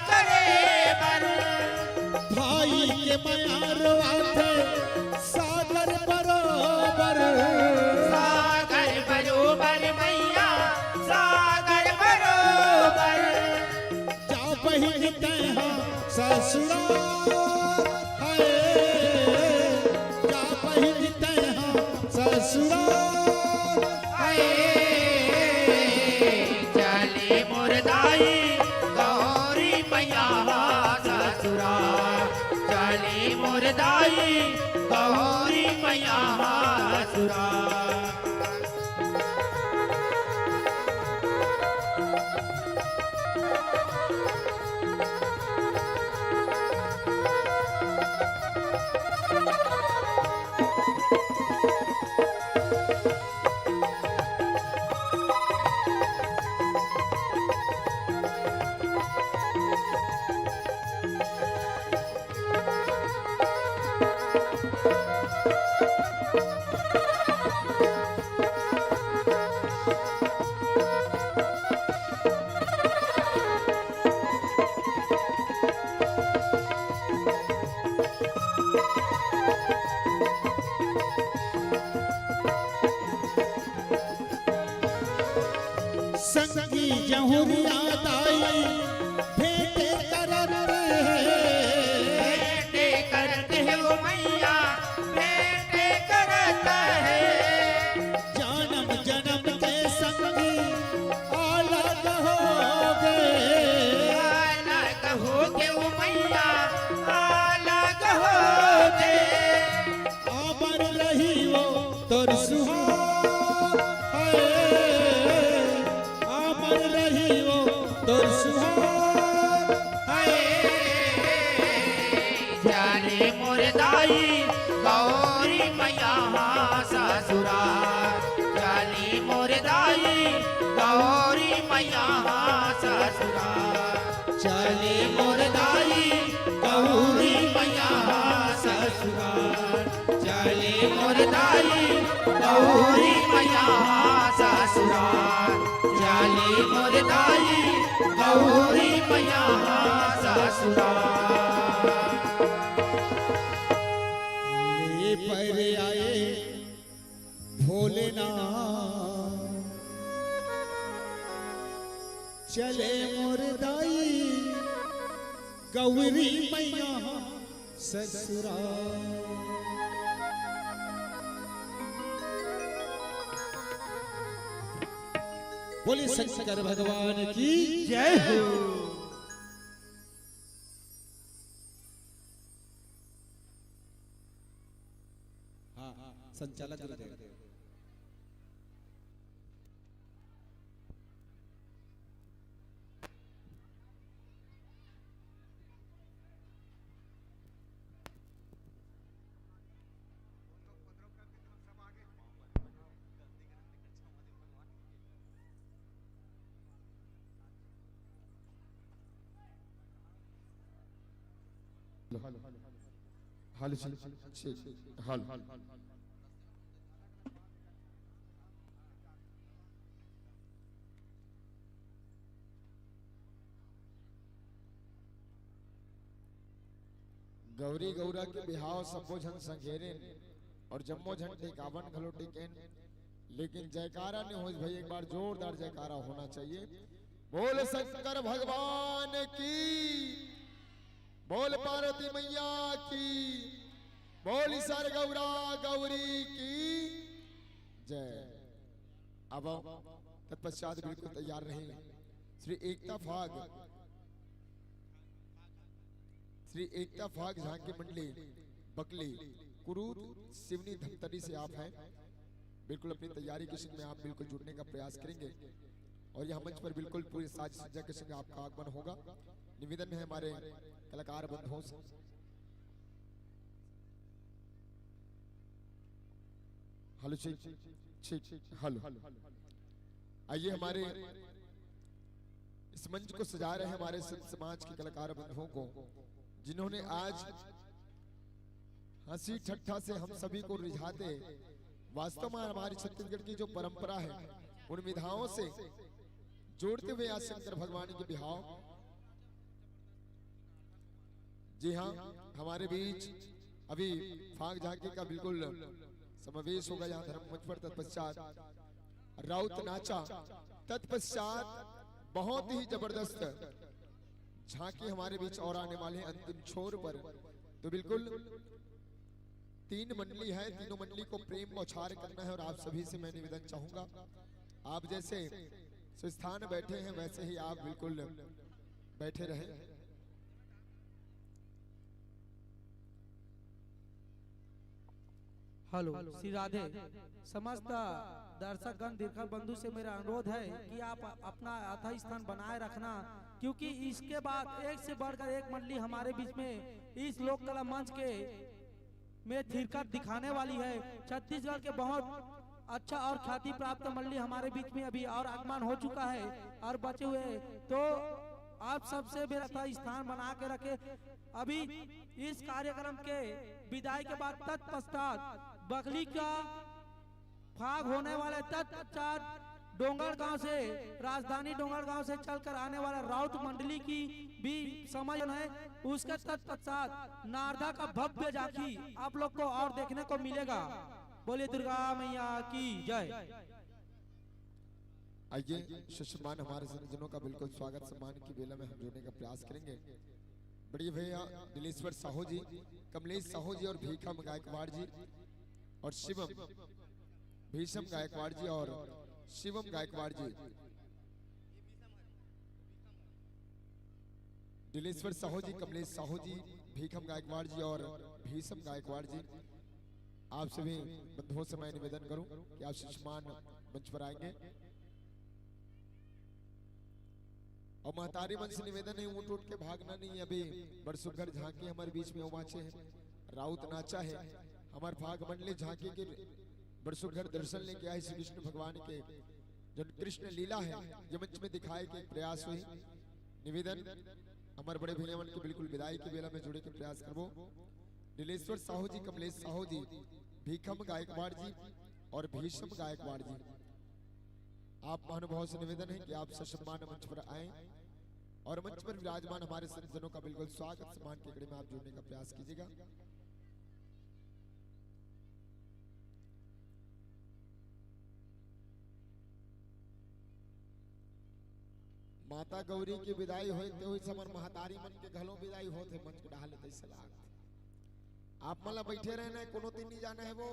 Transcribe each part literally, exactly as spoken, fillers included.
करे बर। भाई के मया रोवाथे सागर बरोबर। सागर बरोबर मैया, सागर बरोबर। जा बहिनी तैं हा ससुरार, हाय। जा बहिनी तैं हा ससुरार। हाय, चले मोर दाई गौरी मैया ससुरार, चले मोर दाई गौरी मैया ससुरार। संगी जहुरिया दाई भेंटे करत हे। भेंटे करत हे ओ मैया, भेंटे करत हे। जनम जनम के संगी अलग हो गे। अलग हो गे ओ मैया, अलग हो गे। अमर रही ओ तोर सुहाग, हाय। अमर रही ओ तोर सुहाग, हाय। चले मोर दाई गौरी मैया ससुरार, चले मोर दाई गौरी मैया ससुरार। चले मोर दाई गौरी मैया ससुरार, चले मोर दाई गौरी मैया ससुरार, चले मोर दाई गौरी मैया ससुरार। ले पर आए भोलेनाथ, चले मोर दाई गौरी मैया ससुरार। बोले शंकर भगवान की जय हो। हाँ, संचालक गुरुदेव। Hello, hello, hello, hello, hello. Gauri Gaura के बिहाव सब्बो झन संघेरेन अउ जम्मो झन टेकावन घलो टेकेन, लेकिन जयकारा नइ होइस भई। एक बार जोरदार जयकारा होना चाहिए। बोल शंकर भगवान की, बोल पार्वती मैया की, बोल ईसर गौरा गौरी की जय। अब तत्पश्चात बिल्कुल तैयार रहे श्री एकता फाग, श्री एकता फाग झांकी मंडली बकली कुरूद सिवनी धमतरी से आप हैं। बिल्कुल अपनी तैयारी के संग में आप बिल्कुल जुड़ने का प्रयास करेंगे और यह मंच पर बिल्कुल पूरे साज सज्जा के संग आपका आगमन होगा। निवेदन है हमारे कलाकार बंधुओं से। Hello, check, check, hello. आइए, हमारे इस मंच को सजा रहे हमारे संत समाज के कलाकार बंधुओं को, जिन्होंने आज हंसी ठट्ठा से हम सभी को रिझाते, वास्तव में हमारी छत्तीसगढ़ की जो परंपरा है, उन विधाओं से जोड़ते हुए आज शंकर भगवान के बिहाव जी हाँ, हमारे बीच अभी फाग झांकी का बिल्कुल समावेश होगा यहाँ धर्म मंच पर। तत्पश्चात राउत नाचा, तत्पश्चात बहुत ही जबरदस्त झांकी हमारे बीच और आने वाले हैं अंतिम छोर पर। तो बिल्कुल तीन मंडली है, तीनों मंडली को प्रेम बौछार करना है और आप सभी से मैं निवेदन चाहूंगा, आप जैसे स्वस्थान बैठे हैं वैसे ही आप बिल्कुल बैठे रहें। हेलो, श्री राधे। समस्त दर्शकगण दीर्घा बंधु से मेरा अनुरोध है कि आप अपना यथा स्थान बनाए रखना, क्योंकि इसके बाद एक से बढ़कर एक मंडली हमारे बीच में इस लोक कला मंच के में थिरकर दिखाने वाली है। छत्तीसगढ़ के बहुत अच्छा और ख्याति प्राप्त मंडली हमारे बीच में अभी और आगमन हो चुका है और बचे हुए हैं। तो आप सबसे मेरा यथा स्थान बना के रखे। अभी इस कार्यक्रम के विदाई के बाद तत्पश्चात बगली का फाग होने वाले तत्पश्चात डोंगरगांव से, राजधानी डोंगरगांव से चलकर आने वाला राउत मंडली की भी समय है। उसके तत्पश्चात नारदा का भव्य झांकी आप लोग को और देखने को मिलेगा। बोलिए दुर्गा मैया की जय। आइए, ससम्मान हमारे सज्जनों का बिल्कुल स्वागत सम्मान की बेला में हम जोड़ने का प्रयास करेंगे। बड़े भैया दिलेश्वर साहू जी, कमलेश साहू जी और भीखम गायकवाड़ जी और शिवम, भीषम गायकवाड़ जी और शिवम गायकवाड़ जी। दिलेश्वर साहू जी, कमलेश साहू जी, भीखम गायकवाड़ जी और भीषम गायकवाड़ जी, आप सभी बंधुओं से मैं निवेदन करूं कि आप ससम्मान मंच पर आएंगे। और महतारी मन से निवेदन है, ऊंट उठ के भागना नहीं है। अभी बड़ सुघर झांकी हमारे बीच में उमाचे हैं, राउत नाचा है, हमारे फाग मंडली झांकी के बड़ सुघर दर्शन लेके आए श्री विष्णु भगवान के जो कृष्ण लीला है ये मंच में दिखाए के एक प्रयास हुई। निवेदन हमारे बड़े भैया मन के बिल्कुल विदाई के बेला में जुड़े के प्रयास करबो। दिलेश्वर साहू जी, कमलेश साहू जी, भीखम गायकवाड़ जी और भीषम गायकवाड़ जी, आप महानुभाव से निवेदन है कि आप ससम्मान मंच पर आए और मंच पर विराजमान हमारे सज्जनों का बिल्कुल स्वागत सम्मान के कड़ी में आप जोड़ने का प्रयास कीजिएगा। माता गौरी की विदाई होए ते हुई हमर महतारी मन के घलो विदाई होत हे, मंच के डहा ले तइसे लागत। आप मन ला बैठे रहना है, कोनो तीर नहीं जाना है वो,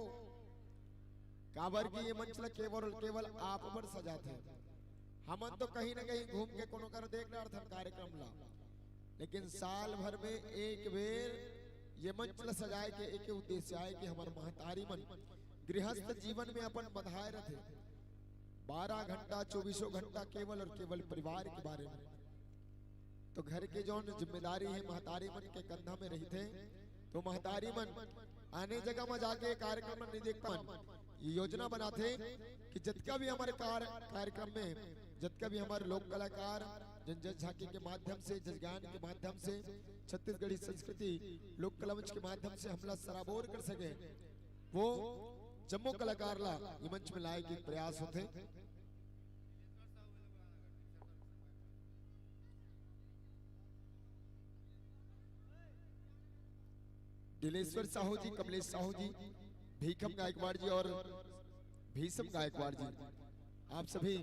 काबर कि ये मंच ला केवल केवल आप बर सजात हे। हमन तो कहीं ना कहीं घूम के कोनो कर देख डारथन कार्यक्रम ला, लेकिन साल भर में एक बेर ये मंच ला सजाए के एक उद्देश्य आए कि हमर महतारी मन गृहस्थ जीवन में अपन बधाए रथे, बारह घंटा चौबीसों घंटा केवल और केवल परिवार के बारे में। तो घर के जौन जिम्मेदारी है महतारी मन के कंधा में रहिथे, तो महतारी मन आने जगह में जाके कार्यक्रम नहीं देख पान। ये योजना बनाथे कि जतका भी हमारे कार-, कार्यक्रम में जतका भी हमारे लोक कलाकार जन जस झांकी के माध्यम से, जस गायन के माध्यम से, छत्तीसगढ़ी संस्कृति लोक कला मंच के माध्यम से हमला सराबोर कर सके, वो जम्मो कलाकार ला ये मंच में लाए के प्रयास होथे। दिलेश्वर साहू जी, कमलेश साहू जी, भीखम गायकवाड़ जी और भीषम गायकवाड़ जी, आप सभी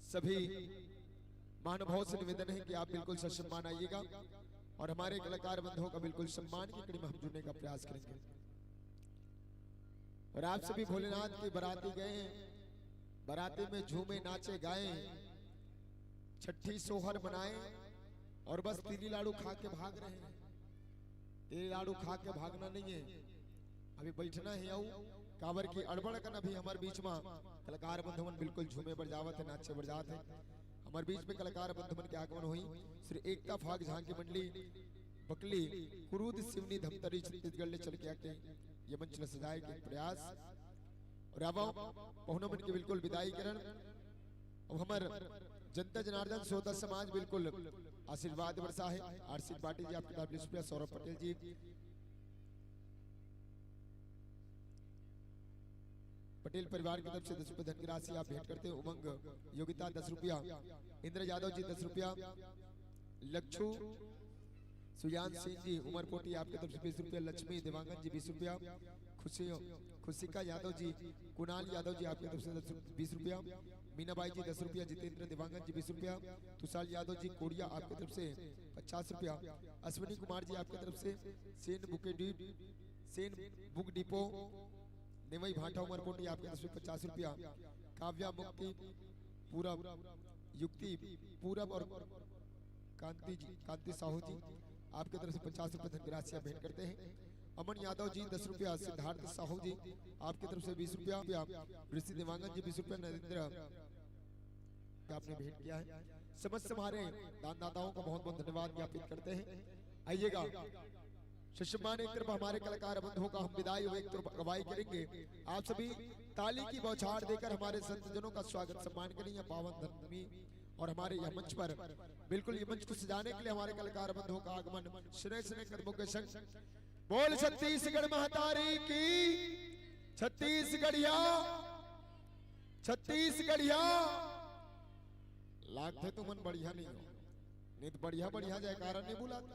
सभी महानुभाव से निवेदन है कि आप बिल्कुल ससम्मान आइएगा और हमारे कलाकार बंधुओं का बिल्कुल सम्मान की कड़ी में हम जुड़ने का प्रयास करेंगे। और आप सभी भोलेनाथ की बराती गए, बराती में झूमे, नाचे, गाए, छठी सोहर मनाए और बस तिली लाडू खा के भाग रहे हैं। तिली लाडू खा के भागना नहीं है, अभी बैठना है। आऊ काबर की अड़बड़ कन अभी हमारे बीच में कलाकार बंधु मन बिल्कुल झूमे बर जावत है, नाचे बर जावत है। हमारे बीच में कलाकार बंधु मन के आगमन हुई। श्री एकता फाग झांकी मंडली बकली कुरूद सिवनी धमतरी छत्तीसगढ़ ले चल के आके ये मंच ल सजाए के प्रयास। और अब पहुना मन के बिल्कुल विदाई करन। अब हमर जनता जनार्दन श्रोता समाज बिल्कुल आशीर्वाद बरसा है। आरसी पाटिल जी, आपके तरफ विष्णुप्रिया सौरभ पटेल जी, पटेल परिवार की तरफ से दस रुपए धन की राशि आप भेंट करते हैं। उमंग योगिता दस रुपया, इंद्र यादव जी दस रुपया, लक्षु सुजान सिंह जी उमरकोटी आपकी तरफ से बीस रुपया, लक्ष्मी देवांगन जी बीस रुपया, खुशी खुशिका यादव जी, कुणाल यादव जी आपकी तरफ से दस, बीस रुपया, मीनाबाई जी दस रुपया, जितेंद्र देवांगन जी बीस रुपया, तुषार यादव जी कोड़िया आपकी तरफ से पचास रुपया, अश्विनी कुमार जी आपकी तरफ से सेन बुके डीप सेन बुक डिपो, नेवई भाटा उमरकोटी आपके तरफ से पचास रुपया, काव्या मुक्ति पूरब, युक्ति पूरब और कांति जी, कांति साहू जी आपके तरफ से पचास रुपए धनराशि आप भेंट करते हैं। अमन यादव जी दस रुपया, सिद्धार्थ साहू जी आपके तरफ से बीस रुपया, ऋषि देवांगन जी बीस रुपया, नरेंद्र आपने भेंट किया है। समस्त हमारे दानदाताओं का बहुत बहुत धन्यवाद ज्ञापित करते हैं। आइएगा, शिष्यमान एक तरफ हमारे कलाकार बंधुओं का हम विदाई, वो एक तरफ अगुवाई करेंगे। आप सभी ताली की बौछार देकर हमारे संतजनों का स्वागत सम्मान करें। यह पावन धर्मी और हमारे यह मंच पर बिल्कुल ये मंच को सजाने के लिए हमारे कलाकार बंधुओं का आगमन। स्नेह स्नेह कदमों के संग बोल छत्तीसगढ़ महतारी की। छत्तीसगढ़िया, छत्तीसगढ़िया। लागथे तुमन बढ़िया नहीं हो, नहीं तो बढ़िया बढ़िया जयकारा नहीं बुलाते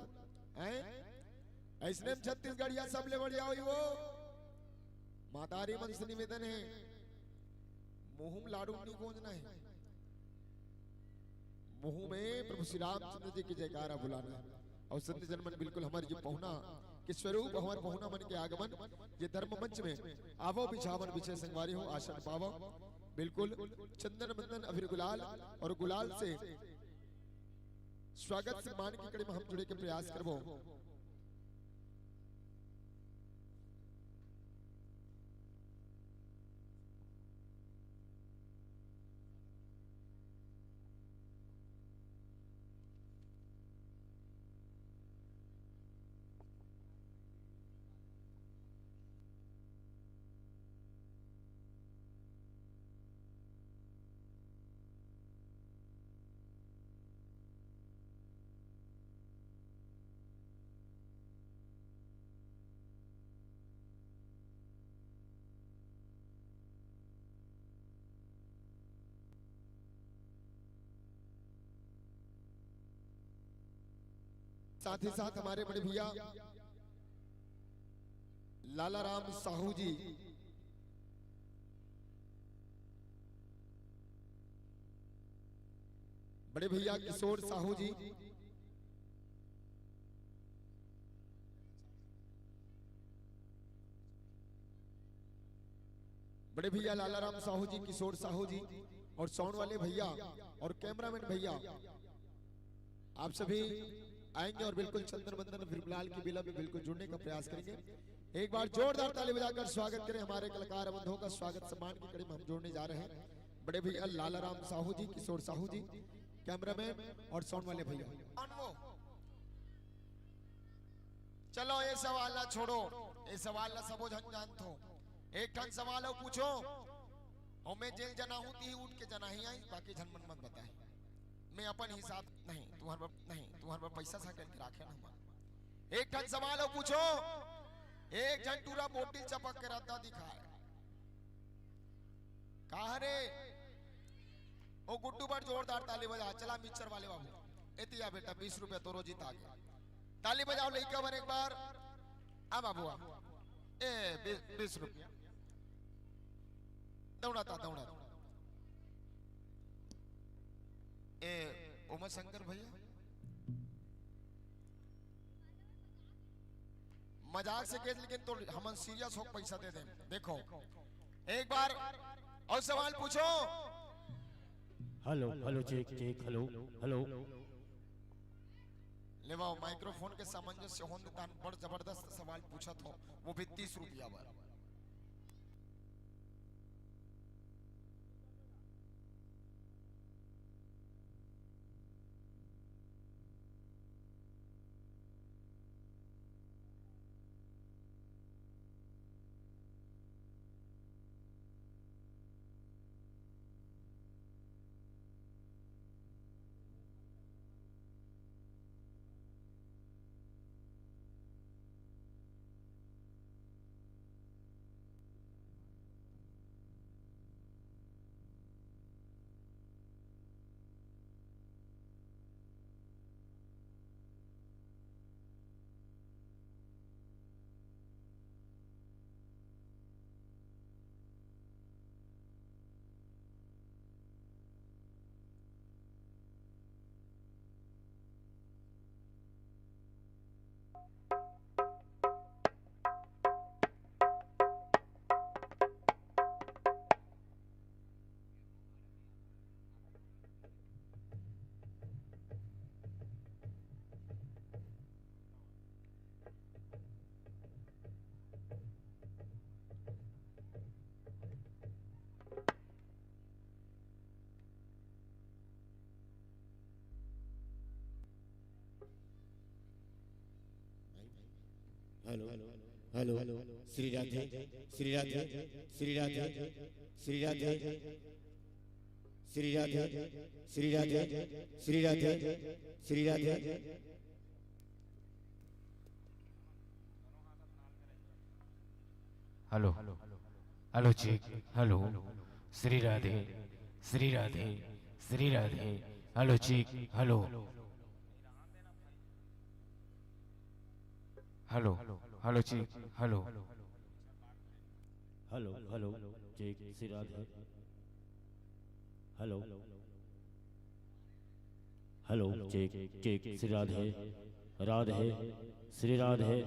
हैं। ऐसने में छत्तीसगढ़िया सबले बढ़िया होई वो। मातारी मन से निवेदन है, मुंह में लाडू नहीं गोंजना है, मुंह में प्रभु श्री रामचंद्र जी की जयकारा बुलाना है। और संत जन मन बिल्कुल हमारे जो पहुना के स्वरूप, हमारे पहुना मन के आगमन, ये धर्म मंच में आवो बिछावन बिछे संगवारी हो, आसन पावो। बिल्कुल चंदन बंदन अबीर गुलाल और गुलाल से स्वागत सम्मान की कड़ी में हम जुड़े के प्रयास करबो। साथ ही साथ हमारे बड़े भैया लाला राम साहू जी, बड़े भैया किशोर साहू जी, बड़े भैया लाला राम साहू जी, किशोर साहू जी और साउंड वाले भैया और कैमरामैन भैया, आप सभी आएंगे और बिल्कुल चंदन वंदन विमलाल की बेला में बिल्कुल जुड़ने का प्रयास करेंगे। एक बार जोरदार ताली बजाकर स्वागत करें हमारे कलाकार बंधुओं का। स्वागत सम्मान की कड़ी में हम जोड़ने जा रहे हैं बड़े भैया लाला राम साहू जी, किशोर साहू जी, कैमरामैन और साउंड वाले भैया। चलो, ये सवाल ला छोड़ो, ये सवाल ला सबो झन जानत हो। एक ठन सवाल अउ पूछो, अउ मैं जेन जना हूं, तिही उठ के जना ही आई, बाकी झन मन मत बताए। मैं अपन हिसाब नहीं, तुम्हार बर, नहीं, तुम्हार बर पैसा सा करके राखे ना हमार। एक ठन सवाल अउ पूछो, एक झन टूरा बोटिल चपक के रद्दा दिखाए। कहा रे? ओ गुड्डू बर जोरदार ताली बजा। चला मिक्सचर वाले बाबू, एती आ बेटा, बीस रुपया तोरो जीत आ गया। ताली बजाओ लइका बर एक बार। आ बाबू आ। ए, बी-, बीस रुपया। दौड़ाता, दौड़ाता। ए, उमा शंकर भैया, मजाक से कहे, लेकिन तो हमन सीरियस होके पैसा दे देन। देखो, एक बार अउ सवाल पूछो। Hello, hello, check, check, hello, hello. लेवा, माइक्रोफोन के सामंजस्य होन दे, तान बड़ जबरदस्त सवाल पूछत हो, वो भी तीस रुपया बर। Hello, hello, Shri Radhe, Shri Radhe, Shri Radhe, Shri Radhe, Shri Radhe, Shri Radhe, Shri Radhe, Shri Radhe. Hello, hello, check. Hello, Shri Radhe, Shri Radhe, Shri Radhe. Hello, check. Hello, hello, hello, check. Hello, hello, hello, check. Shri Radhe. Hello, hello, check, check. Shri Radhe, Radhe, Shri Radhe,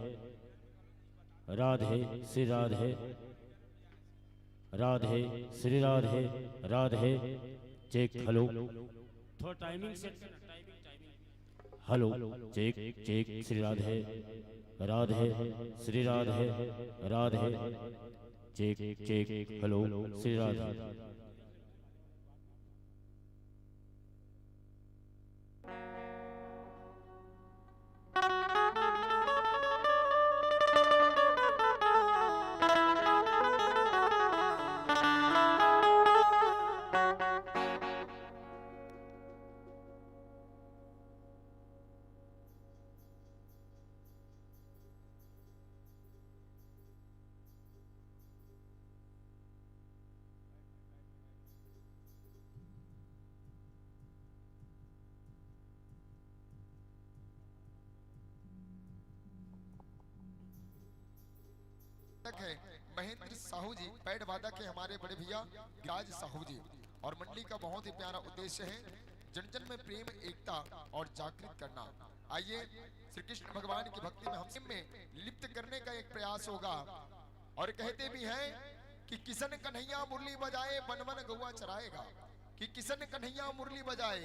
Radhe, Shri Radhe, Radhe, Shri Radhe, Radhe. Check. Hello, थोड़ा टाइमिंग सेट करना, timing, timing. Hello, check, check. Shri Radhe, Radhe, Shri Radhe, Radhe. Check, check. Hello, Shri Radhe. तक है महेंद्र साहू जी, पैडवादा के हमारे बड़े भैया गिरिराज साहू जी। और मंडली का बहुत ही प्यारा उद्देश्य है जन जन में प्रेम, एकता और जागृत करना। आइए, श्री कृष्ण भगवान की भक्ति में हम सब में लिप्त करने का एक प्रयास होगा। और कहते भी हैं कि किशन कन्हैया मुरली बजाए, बन बन गौआ चराएगा। कि किशन कन्हैया मुरली बजाए,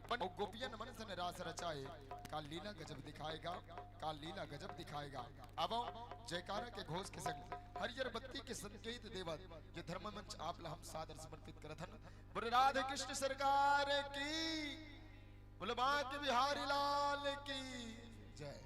बन गोपियन मन सन रास रचाए। का लीला गजब दिखाएगा, का लीला गजब दिखाएगा। अब जयकारा के घोष के संग हरियर बत्ती के संकेत देवत ये धर्म मंच आप ला हम सादर समर्पित करत हन। बोल राधे कृष्ण सरकार की, बोल बांके बिहारी लाल की जय।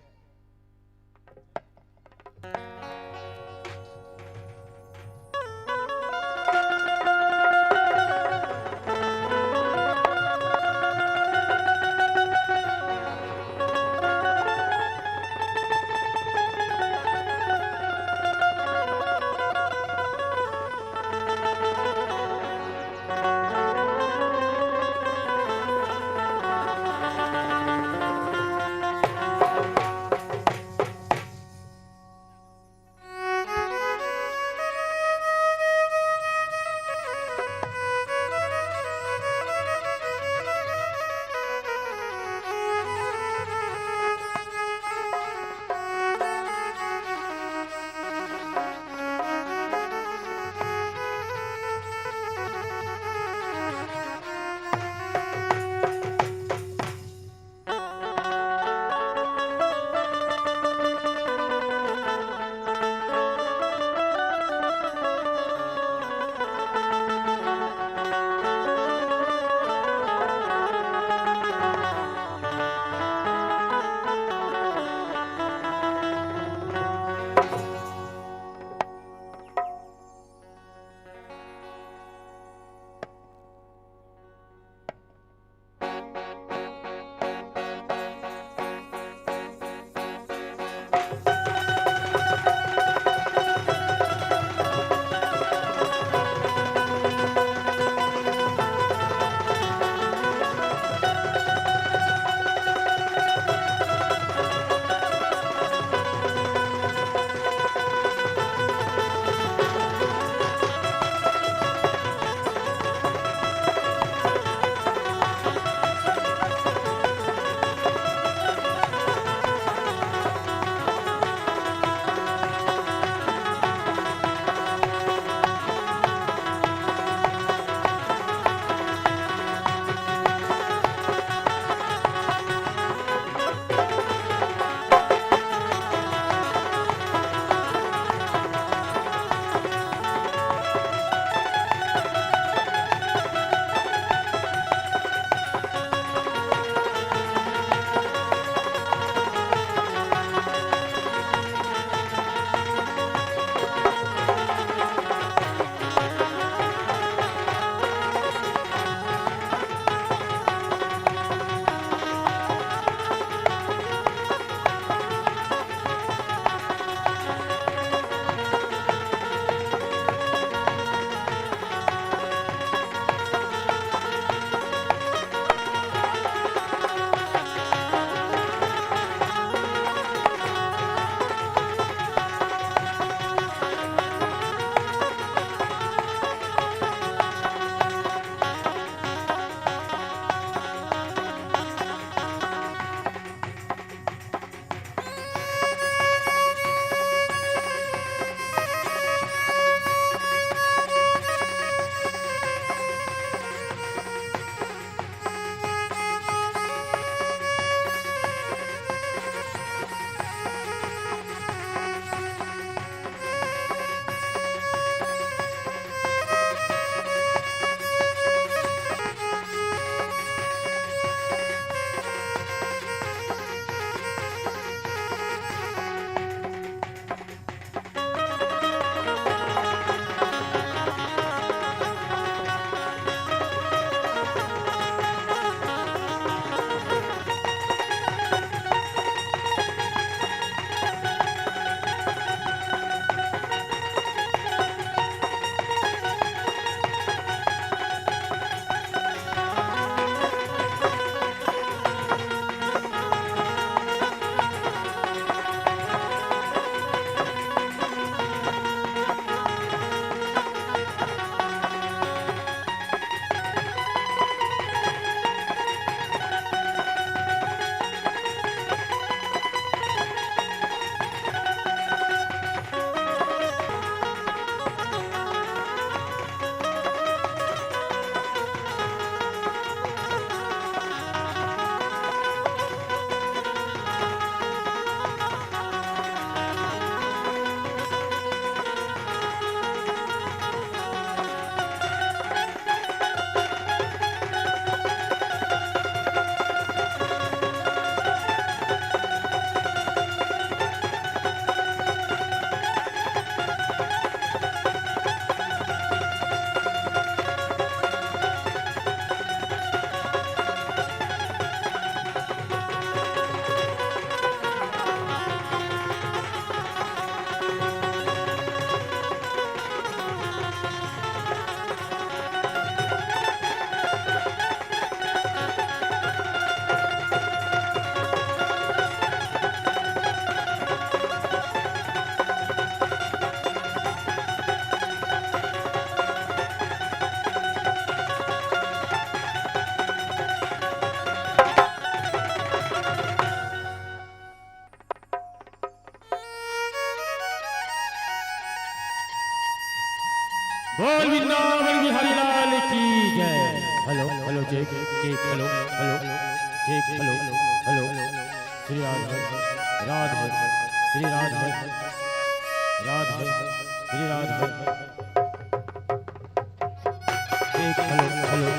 Hello, hello.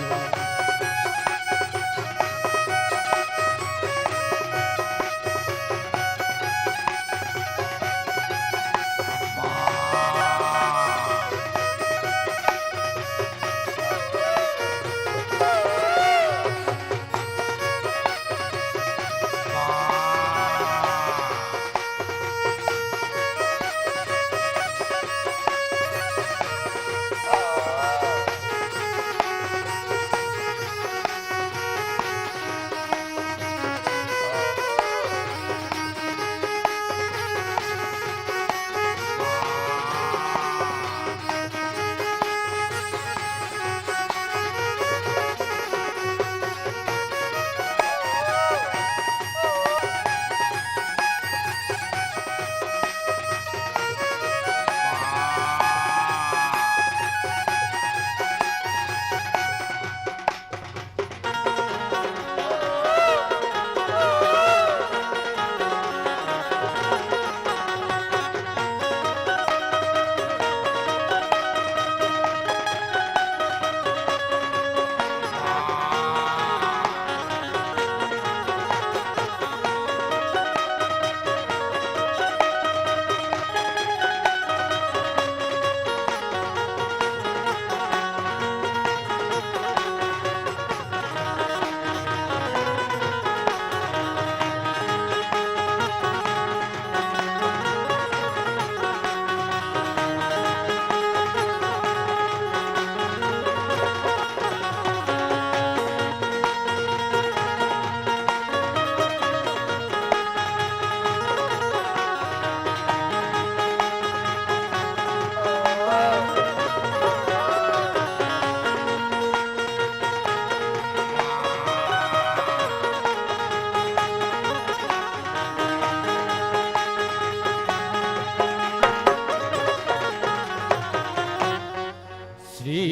श्री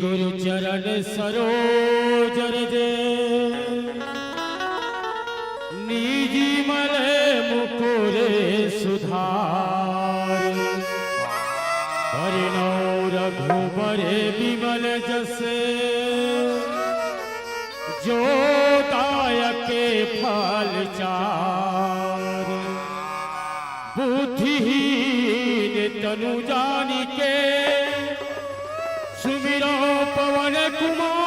गुरु चरण सरोज रज, निज मल मुकुर सुधार। बरनउँ रघुबर बिमल जस, जो दायक फल चार। बुद्धिहीन तनु जानिके, सुमिरउँ पवन कुमार।